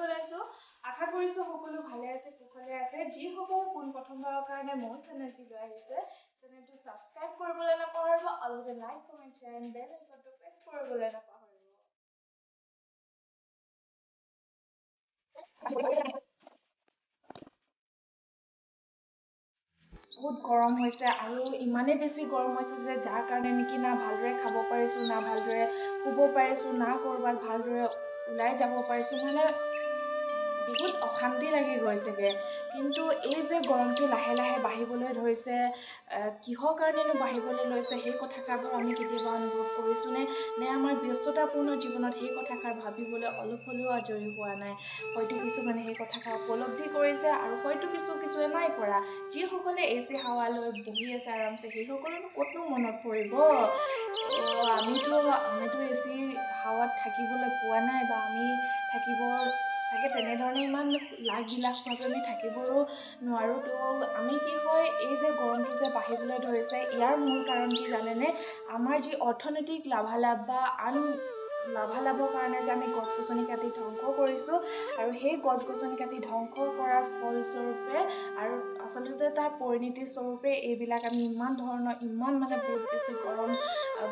জনাইছোঁ। আশা কৰিছোঁ সকলো ভালে আছে, কুশলে আছে। যিসকলে পোনপ্ৰথমবাৰৰ কাৰণে মোৰ চেনেলটি লৈ আহিছে, চেনেলটো ছাবস্ক্ৰাইব কৰিবলৈ নাপাহৰিব আৰু লগতে like, comment, share and bell আইকনটো প্ৰেছ কৰিবলৈ নাপাহৰিব। বহুত গৰম হৈছে আৰু ইমানেই বেছি গৰম হৈছে যে যাৰ কাৰণে নেকি না ভালদৰে খাব পাৰিছোঁ, না ভালদৰে শুব পাৰিছোঁ, না ক'ৰবাত ভালদৰে ওলাই যাব পাৰিছোঁ। মানে বহুত অশান্তি লাগি গৈছেগৈ। কিন্তু এই যে গৰমটো লাহে লাহে বাঢ়িবলৈ ধৰিছে, কিহৰ কাৰণেনো বাঢ়িবলৈ লৈছে, সেই কথাষাৰবোৰ আমি কেতিয়াবা অনুভৱ কৰিছোঁনে? নে আমাৰ ব্যস্ততাপূৰ্ণ জীৱনত সেই কথাষাৰ ভাবিবলৈ অলপ হ'লেও আজৰি হোৱা নাই? হয়তো কিছুমানে সেই কথাষাৰ উপলব্ধি কৰিছে আৰু হয়তো কিছু কিছুৱে নাই কৰা। যিসকলে এ চি হাৱা লৈ বহি আছে আৰামছে, সেইসকলৰনো ক'তনো মনত পৰিব? আমিতো এ চি হাৱাত থাকিবলৈ পোৱা নাই বা আমি থাকিব চাগে তেনেধৰণে ইমান লাখ বিলাসভাৱে আমি থাকিবও নোৱাৰোঁ। তো আমি কি হয়, এই যে গৰমটো যে বাঢ়িবলৈ ধৰিছে, ইয়াৰ মূল কাৰণ কি জানেনে? আমাৰ যি অৰ্থনৈতিক লাভালাভ বা আন লাভালাভৰ কাৰণে যে আমি গছ গছনি কাটি ধ্বংস কৰিছোঁ আৰু সেই গছ গছনি কাটি ধ্বংস কৰাৰ ফলস্বৰূপে আৰু আচলতে তাৰ পৰিণতি স্বৰূপে এইবিলাক আমি ইমান ধৰণৰ ইমান মানে বহুত বেছি গৰম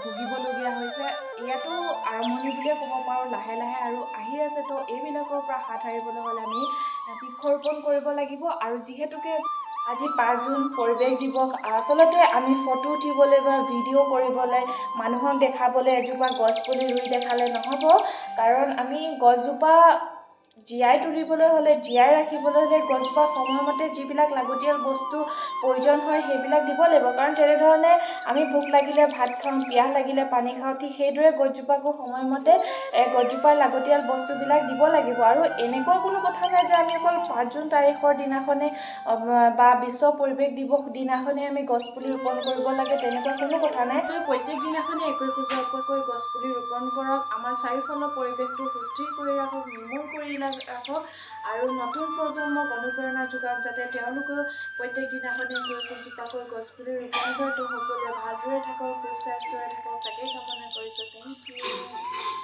ভুগিবলগীয়া হৈছে। ইয়াতো আৰম্ভণি বুলিয়ে ক'ব পাৰোঁ, লাহে লাহে আৰু আহি আছে। তো এইবিলাকৰ পৰা হাত সাৰিবলৈ হ'লে আমি বৃক্ষৰোপণ কৰিব লাগিব। আৰু যিহেতুকে আজি 5 জুন পৰিৱেশ দিৱস, আচলতে আমি ফটো উঠিবলৈ বা ভিডিঅ' কৰিবলৈ, মানুহক দেখাবলৈ এজোপা গছপুলি ৰুই দেখালে নহ'ব। কাৰণ আমি গছজোপা জীয়াই তুলিবলৈ হ'লে, জীয়াই ৰাখিবলৈ হ'লে গছজোপা সময়মতে যিবিলাক লাগতিয়াল বস্তু প্ৰয়োজন হয়, সেইবিলাক দিব লাগিব। কাৰণ যেনেধৰণে আমি ভোক লাগিলে ভাত খাওঁ, পিয়াহ লাগিলে পানী খাওঁ, ঠিক সেইদৰে গছজোপাকো সময়মতে গছজোপাৰ লাগতিয়াল বস্তুবিলাক দিব লাগিব। আৰু এনেকুৱা কোনো কথা নাই যে আমি অকল 5 জুন তাৰিখৰ দিনাখনে বা বিশ্ব পৰিৱেশ দিৱস দিনাখনে আমি গছপুলি ৰোপণ কৰিব লাগে, তেনেকুৱা কোনো কথা নাই। প্ৰত্যেক দিনাখনে একো একোজোপাকৈ গছপুলি ৰোপণ কৰক, আমাৰ চাৰিওফালৰ পৰিৱেশটো সুস্থিৰ কৰি ৰাখক, নিৰ্মল কৰি ৰাখক আৰু নতুন প্ৰজন্মক অনুপ্ৰেৰণা যোগাওক, যাতে তেওঁলোকেও প্ৰত্যেক দিনাখনে একো একোজোপাকৈ গছপুলি ৰোপণ কৰে। তো সকলোৱে ভালদৰে থাকক, সুস্বাস্থ্যৰে থাকক, তাকেই কামনা কৰিছোঁ। Thank you.